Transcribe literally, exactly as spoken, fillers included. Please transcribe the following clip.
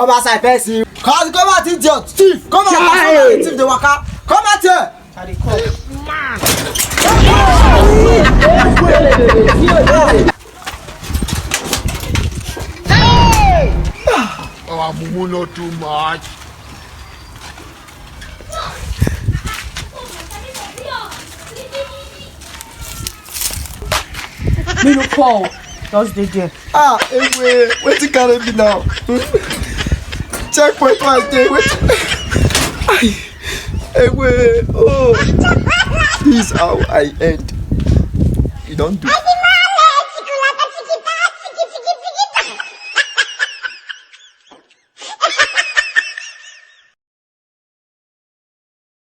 pass eye person. Come out, come out, idiot, thief. Come out, come out, thief dey waka. Come out here. I dey come. Our mumu no too much. Me no call. Just dey there. Ah, ewe, wetin carry me now? Checkpoint wey I dey, wetin? Ewe, oh. This is how I end. You don do.